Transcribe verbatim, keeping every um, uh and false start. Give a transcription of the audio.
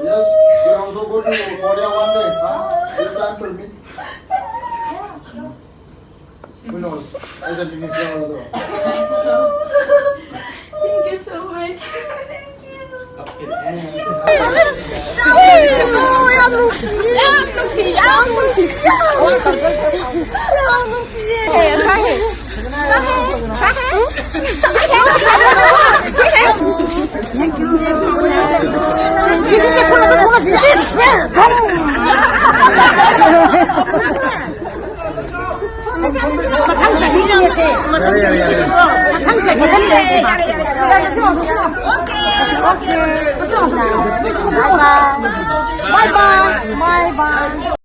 Yes, we also go to Korea one day, huh? This time permit. Who knows? As a minister also. Thank you so much. Thank you. ꯌꯥꯔꯦ, ꯌꯥꯔꯦ, ꯌꯥꯔꯦ꯫ ꯃꯊꯪ ꯆꯍꯤꯗ ꯂꯩꯔꯗꯤ ꯂꯥꯛꯀꯦ꯫ ꯕꯥꯏ ꯕꯥꯏ꯫ ꯕꯥꯏ ꯕꯥꯏ꯫